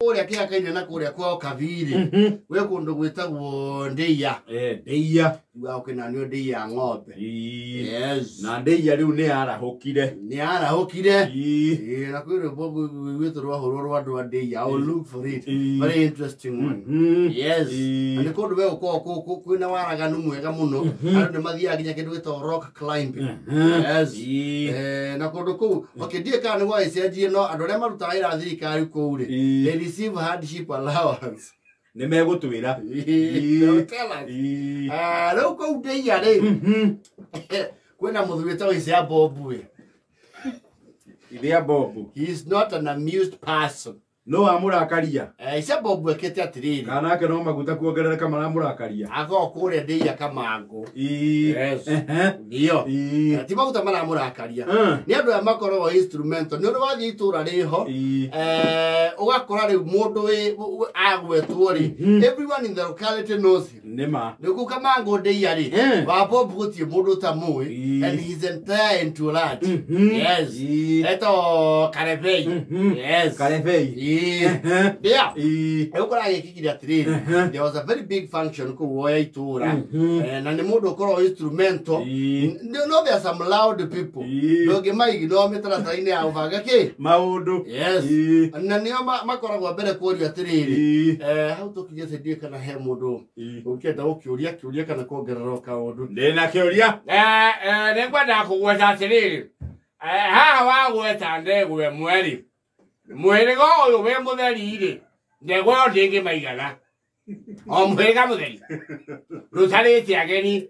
Kũrĩa kĩhaka-inĩ na kũrĩa kwao Kabiri gwĩ kũndũ gwĩtagwo Ndĩia. Ndĩia. Ugaga kwĩna nĩo ndĩia ya ng'ombe. Yes. Na ndĩia rĩu nĩ yarahũkire. Nĩ yarahũkire. Ĩĩ, na kwĩ rwĩmbo rwĩtwo rwahũrwo rwa andũ a Ndĩia. I will look for it. Very interesting one. Yes. Na nĩ kũndũ we gũkoragwo kwĩna waraganu mwega mũno. Andũ nĩ mathiaga nginya kĩndũ gĩtagwo rock climbing. Yes. Na kũndũ kũu, okay, ndiũĩ kana nĩ gwagĩcenjie, no andũ arĩa marutaga wĩra thirikari kũu rĩ, they receive hardship allowance. Nĩ megũtwĩra. They will tell us. Rĩu kũu Ndĩia rĩ, kwĩna mũthuri wĩtagwo Isaiah Bobu ĩ. Ithea Bobu. He is not an amused person. No amũrakaria. Isaiah Bobu ekĩte atĩrĩrĩ. Kana nake no maguta kuongerereka maramũrakaria. Akoragwo kũrĩa Ndĩia Kamangũ. Yes. Ndio. Ti maguta maramũrakaria. Nĩ andũ aya makoragwo instrumental. Nĩ ũrĩ wathiĩ itũra rĩho, ũgakora rĩu mũndũ agwetwo rĩ, everyone in the locality knows him. Nĩ ma. Rĩu kũu Kamangũ Ndĩia rĩ, wa Bob gũtirĩ mũndũ ũtamũĩ, and his entire entourage. Yes. Etagwo Karebei. Yes. Karebei. Ndio. Rĩu kũragĩkĩkire atĩrĩrĩ, there was a very big function kũu woya itũra. Na nĩ mũndũ ũkoragwo instrumental. No there are some loud people. Ndũngĩmaignore mĩtaratara-inĩ ya gũbanga kĩ? Maũndũ. Yes. Na nĩo makoragwo mbere kũrio atĩrĩrĩ, hau tũkinyĩte ndiũĩ kana he mũndũ ũngĩenda gũkĩũria kĩũria kana kuongerera o kaũndũ. Ndĩna kĩũria. Nĩ ngwendaga kũgweta atĩrĩrĩ, haha wagweta ndegwa ĩmwe rĩ, mũhĩrĩga ũyũ wĩ mũtheri rĩ, ndegwa ĩyo ndĩngĩmaigana. O mũhĩrĩga mũtheri rũtarĩte ageni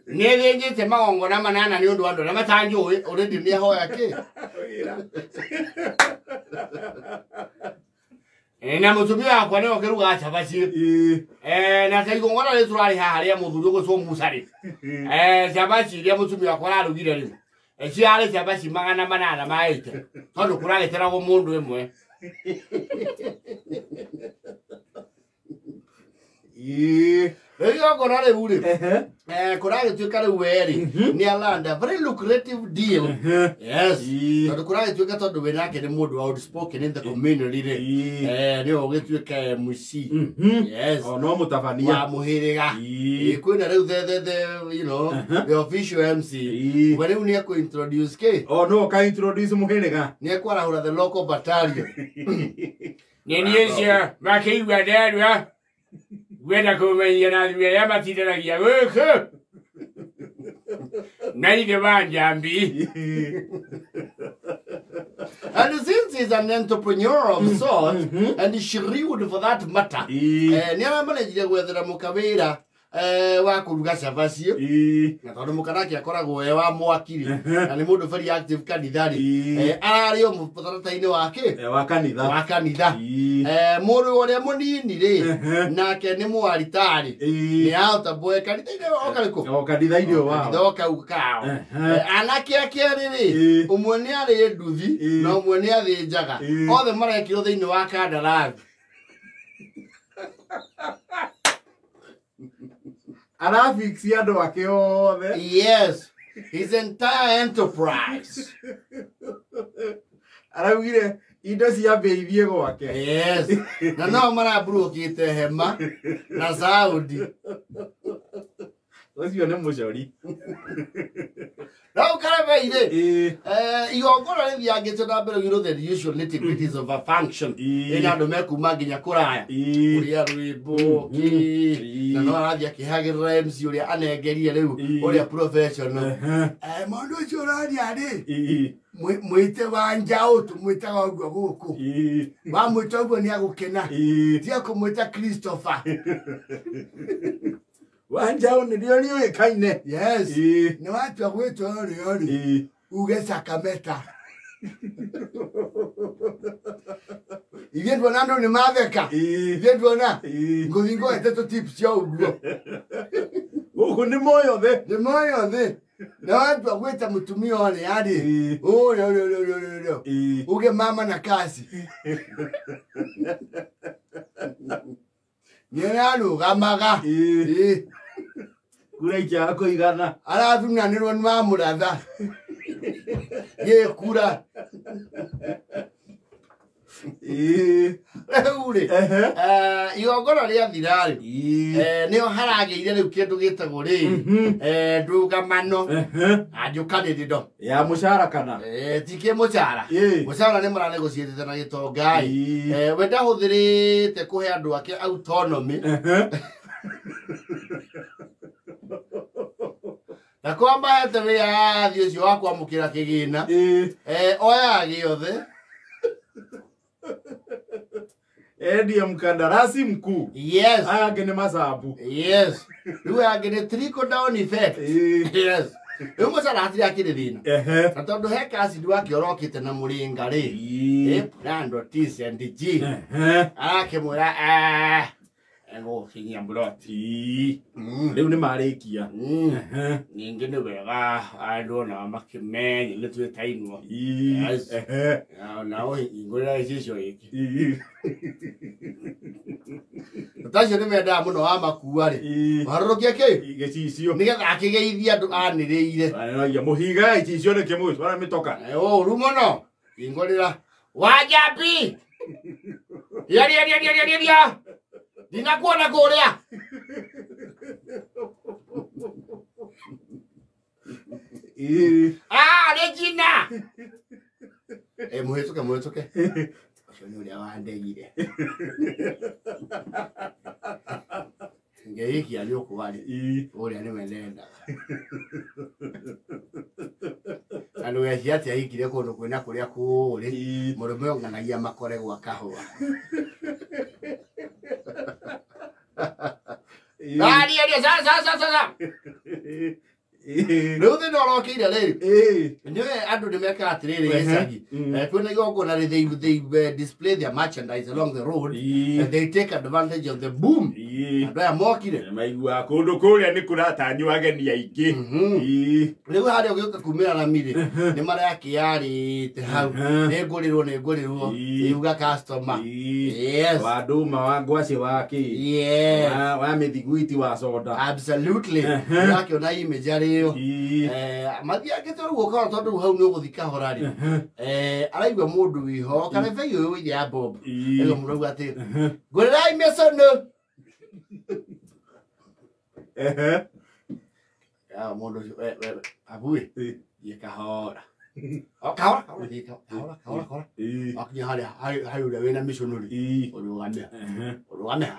nĩ thĩnjĩte magongona manana nĩ ũndũ wa andũ arĩa matanjũĩ already nĩ ahoya kĩ. Na mũtumia wakwa nĩwe ũkĩrugaga cabaci. Na ta igongona rĩ tũrarĩ haha rĩa mũthuri ũgwĩtwo Musa rĩ, cabaci iria mũtumia wakwa ararugire rĩ, ciarĩ cabaci 800 ma ĩte, tondũ kũragĩteragwo mũndũ ĩmwe. Rĩu igongona rĩu rĩ, kũragĩtuĩka rĩu we rĩ, nĩ alanda very lucrative deal. Yes. Tondũ kũragĩtuĩka tondũ we nake nĩ mũndũ outspoken in the community rĩ. Nĩwe ũgĩtuĩka MC. Yes. O no mũtabania. Wa mũhĩrĩga. Kwĩna rĩu the you know, the official MC. We rĩu nĩ ekũ introduce kĩ? O no ka introduce mũhĩrĩga. Nĩ ekwarahũra the local battalion. Nĩ niĩ ũcio makĩigua nderua. Gwenda kũmenyia na athuri arĩa matindanagia gũkũ. Na ithe wa Njambi. And since he's an entrepreneur of sorts, and shrewd for that matter, nĩ aramanejire gwethera mũka wĩra, wa kũruga cabaci. Na tondũ mũka nake akoragwo e wa mwaki rĩ, na nĩ mũndũ very active kanitha rĩ, ararĩ o mũtaratara-inĩ wa kĩ? Wa kanitha. Wa kanitha. Mũrũ ũrĩa mũnini rĩ, nake nĩ mũaritarĩ. Nĩ ahota mboe kanitha-inĩ o karĩkũ? O kanitha-inĩ o wao. Kanitha o kau kao. Anake ake erĩ rĩ, ũmwe nĩ arĩ nduthi, na ũmwe nĩ athĩnjaga. Othe marekĩrwo thĩinĩ wa kandarathi. Arafix andũ ake othe. Yes, his entire enterprise. Araugire indo cia mbei ithiĩ gwake. Yes. Na no maraburũkĩte hema na Saudi. Ũcio nĩ mũcori. No Karebei rĩ, igongona rĩthiangĩte na mbere you know the usual nitty-gritties of a function. Ĩna andũ mekuma nginya kũraya. Kũrĩa rwĩmbo, kĩ. Na no arathiĩ akĩhagĩrĩra MC ũrĩa anengerie rĩu, ũrĩa professional. Mũndũ ũcio ũraria rĩ, mwĩte wa njaũ, tũmwĩtaga ũguo gũkũ. Wamwĩta ũguo nĩ agũkena. Tiga kũmwĩta Christopher. Wa njaũ nĩrĩo rĩũĩkaine. Yes. Nĩ watua gwĩtwo ũrĩa rĩ, uge Sakameta. Ithuĩ nduona andũ nĩ matheka. Ithuĩ nduona. Ngũthiĩ ngũhete tũ tips cia ũguo. Gũkũ nĩ moyo thĩ. Nĩ moyo thĩ. Na watua gwĩta mũtumia ũrĩa rĩ, ũrĩa, ũrĩa, ũrĩa, ũrĩa, ũrĩa, ũrĩa. Uge mama na kasi. Nĩ ararũgamaga. Kura ikĩaga kũigana. Arathunanĩrwo nĩ mamũratha. Gĩkura. Rĩu rĩ igongona rĩathira rĩ nĩho haragĩire rĩu kĩndũ gĩtagwo rĩ ndũgamano anjũkanĩrĩro ya mũcara kana ti kĩ mũcara mũcara nĩ mũranegotiatĩte na gĩtonga ĩ we ndahũthĩrĩte kũhe andũ ake autonomy na kwa mahete wĩyathi ũcio wa kwamũkĩra kĩgĩna oyaga gĩothe Ndiye mkandarasi mkuu. Yes. Aya angĩ nĩ macabu. Yes. Rĩu angĩ nĩ trickle down effect. Yes. Rĩu mũcara hatirĩ akĩrĩ thĩna. Na tondũ he acid wake ũrokĩte na mũrĩnga rĩ brand T and G arakĩmwĩra egũkinyia mburoti. Rĩu nĩ marĩkia. Ningĩ nĩ wega andũ onao makĩmenye nĩ twĩtainwo. Yes. Nao hingũrĩra gĩcicio gĩkĩ. Tacio nĩ mendaga mũno wa makua rĩ ũharũrũkie kĩ gĩcicio nĩgetha akĩgeithie andũ anĩrĩire. Mũhiga gĩcicio nĩ kĩmwe wara mĩtoka. Ũru mũno hingũrĩra wanjambi ria ria ria ria ria ndinakuona kũrĩa. Regina. Mũhĩtũke mũhĩtũke. Ũcio nĩ ũrĩa wandegire. Ngeikia nyũkwa rĩ ũrĩa nĩwe ndendaga. Na ndũgecije atĩ ahikire kũndũ kwĩna kũrĩa kũũrĩ mũrũme onganagia makore gwa kahũa. Aria sasa sasa sasa. Rĩu thĩna ũrokĩire rĩ nĩwe andũ nĩ mekaga atĩrĩrĩ gĩcagi kwĩna igongona rĩ they display their merchandise along the road and they take advantage of the boom. Andũ aya mokire maiguaga kũndũ kũrĩa nĩ kũratanywo ageni aingĩ. Rĩu harĩa ũgĩũka kumĩra na mirĩ nĩ marakĩarĩte hau nĩ ngũrĩrwo nĩ ngũrĩrwo iuga customer. Yes. Wa ndũma wa ngwacĩ wa kĩ yes wa mĩthiguiti wa soda. Absolutely. Ũrakĩona image arĩ ĩyo mathiangĩte ũguo ũkora tondũ hau nĩ ũgũthiĩ kahora rĩ araigua mũndũ wĩho karebei ũyũ wĩire ya Bob ĩyo mũndũ auga atĩ ngũrĩrai mĩcũnũ. Mũndũ ũcio abuĩ thiĩ kahora kahora kahora kahora kahora wakinya harĩa harĩ ũrĩa wĩna mĩcũnũ rĩ ũrũgame ũrũgame ha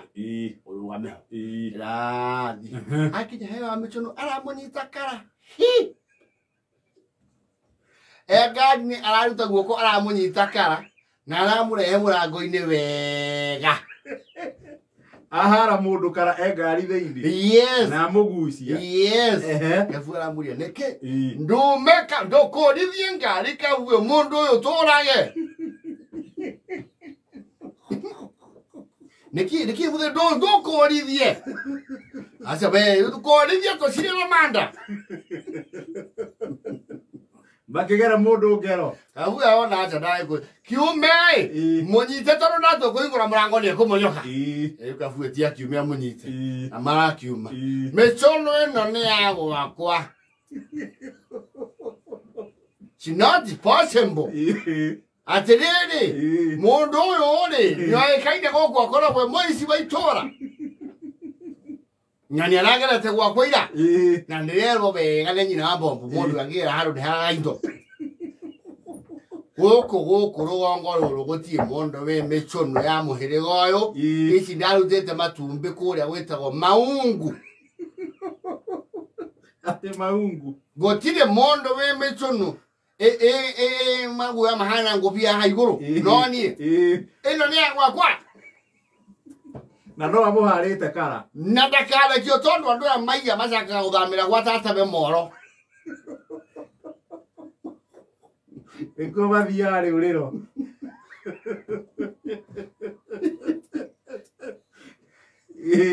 ũrũgame ha ĩrathiĩ akinya he wa mĩcũnũ aramũnyita kara hi ngari araruta guoko aramũnyita kara na aramũrehe mũrango-inĩ wega. Ahara mũndũ kara e ngari thĩinĩ. Yes. Na amũgucia. Yes. Gabu aramũria nĩkĩ ndume ndũkũrithie ngari kauge mũndũ ũyũ tũrage. Nĩkĩ nĩkĩ mũthĩ ndũkũrithie. Aca we ndũkũrithie tũcirĩrwo manda. Makĩgera mũndũ ngero. Kabuga ona aca ndagĩkũ kiume mũnyite tondũ ndatũkũhingũra mũrango nĩ ekũmonyoka. Rĩu Kabue ti akiume amũnyite na marakiuma. Mĩcũnũ ĩno nĩ ya gwakwa. It's not possible. Atĩrĩrĩ mũndũ ũyũ rĩ nĩoĩkaine gũkũ akoragwo e mũici wa itũra. Na nĩ aragerete gwakwa ira na nĩrerwo wega nĩ nyina wa Bob mũndũ angĩgera handũ nĩ haraga indo. Gũkũ gũkũ rũgongo rũrũ gũtirĩ mũndũ wĩ mĩcũnũ ya mũhĩrĩga ũyũ. Ici ndarutĩte matumbĩ kũrĩa gwĩtagwo maungu. Atĩ maungu. Gũtirĩ mũndũ wĩ mĩcũnũ maguoya mahana ngũbia haha igũrũ no niĩ ĩno nĩ ya gwakwa. Na no amũharĩte kara. Na ndakarekio tondũ andũ aya maiya macakaga gũthamĩra gwa tatawe moro. Nĩkuo mathiaga rĩũrĩro.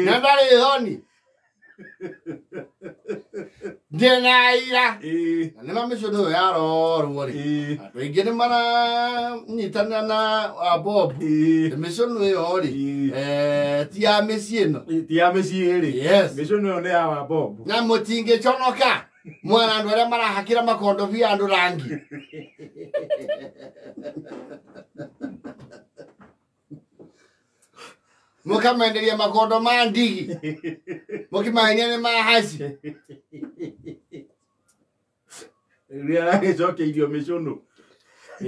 Na ndarĩ thoni. Ndĩna aira. Na nĩma mĩcũnũ ĩyo yarorwo rĩ andũ aingĩ nĩ maranyitanĩra na Bob. Mĩcũnũ ĩyo rĩ ti ya mĩciĩ ĩno. Ti ya mĩciĩ rĩ. Yes. Mĩcũnũ ĩyo nĩ ya wa Bob. Na mũtingĩconoka mwana andũ arĩa marahakĩra makondobia andũ rangi. Mũkamenderia makondo ma ndigi. Mũkĩmahenia nĩ ma haci. Rĩrĩa aragĩcokeirio mĩcũnũ.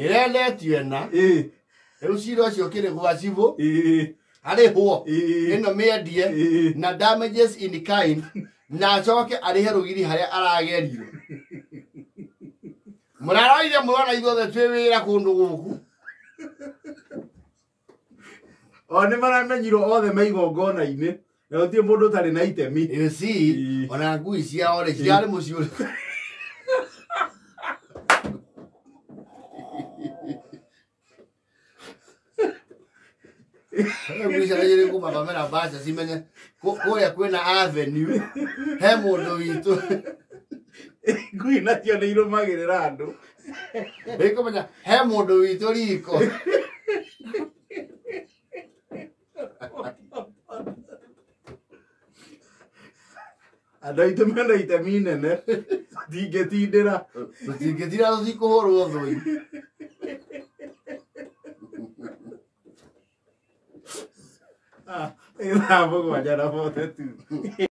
Ĩrendetio ĩna. Ĩĩ. Rĩu cira ũcio ũkĩrĩ gwa cibũ. Ĩĩ. Arĩhwo. Ĩĩ. Ĩno mĩendie. Ĩĩ. Na damages in kind. Na acoke arĩhe rũgiri harĩa aragerio. Mũraroire mũrona ithuothe twĩ wĩra kũndũ gũkũ. O nĩ maramenyirwo othe me igongona-inĩ. Na gũtirĩ mũndũ ũtarĩ na itemi. You see, Ĩĩ. ona ngui ciao rĩ cirarĩ mũciĩ ũrĩkũ? Ngui ciao kuma Pamela Bacha cimenye kũrĩa kwĩna avenue he mũndũ witũ. Ngui nacio nĩ irũmagĩrĩra andũ. Ĩkũmenya he mũndũ witũ riko. Andũ aitũ mena itemi inene. Tũtingĩtindĩra. Tũtingĩtira tũtikũhũrwo thũi. Ah, 7:42.